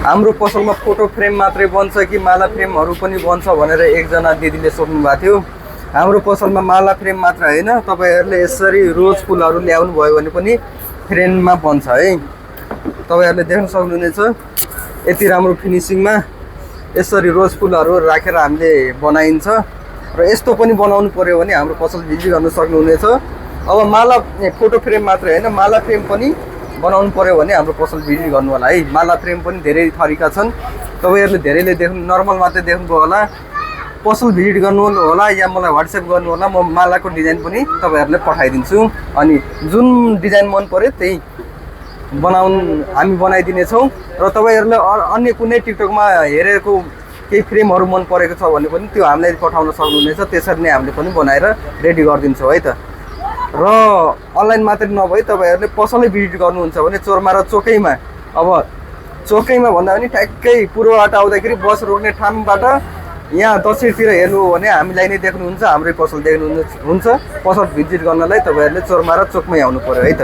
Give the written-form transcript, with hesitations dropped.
हाम्रो पसलमा photo frame मात्रै बन्छ कि माला फ्रेमहरू पनि बन्छ भनेर एकजना दिदीले सोध्नु भएको थियो। हाम्रो पसलमा माला फ्रेम मात्र होइन, तपाईँहरूले यसरी रोज फुलहरू ल्याउनु भयो भने पनि फ्रेममा बन्छ है। तपाईँहरूले देख्न सक्नुहुनेछ यति राम्रो फिनिसिङमा यसरी रोज फुलहरू राखेर हामीले बनाइन्छ र यस्तो पनि बनाउनु पर्यो भने हाम्रो पसल भिजिट गर्न सक्नुहुनेछ। अब माला फोटो फ्रेम मात्रै होइन, माला फ्रेम पनि बनाउनु पर्यो भने हाम्रो पसल भिजिट गर्नु होला है। माला फ्रेम पनि धेरै थरीका छन्, तपाईँहरूले धेरैले देख्नु नर्मल मात्रै देख्नुभयो होला। पसल भिजिट गर्नु होला या मलाई व्हाट्सएप गर्नु होला, म मालाको डिजाइन पनि तपाईँहरूले पठाइदिन्छु अनि जुन डिजाइन मन पर्यो त्यही हामी बनाइदिनेछौँ। र तपाईँहरूले अन्य कुनै टिकटकमा हेरेको केही फ्रेमहरू मन परेको छ भने पनि त्यो हामीलाई पठाउन सक्नुहुनेछ, त्यसरी नै हामीले पनि बनाएर रेडी गरिदिन्छौँ है त। र अनलाइन मात्रै नभई तपाईँहरूले पसलै भिजिट गर्नुहुन्छ भने चोरमारा चोकैमा, अब चोकैमा भन्दा पनि ठ्याक्कै पूर्वबाट आउँदाखेरि बस रोक्ने ठाउँबाट यहाँ दक्षिणतिर हेर्नु हो भने हामीलाई नै देख्नुहुन्छ, हाम्रै पसल देख्नुहुन्छ। पसल भिजिट गर्नलाई तपाईँहरूले चोरमारा चोकमै आउनु पर्यो है त।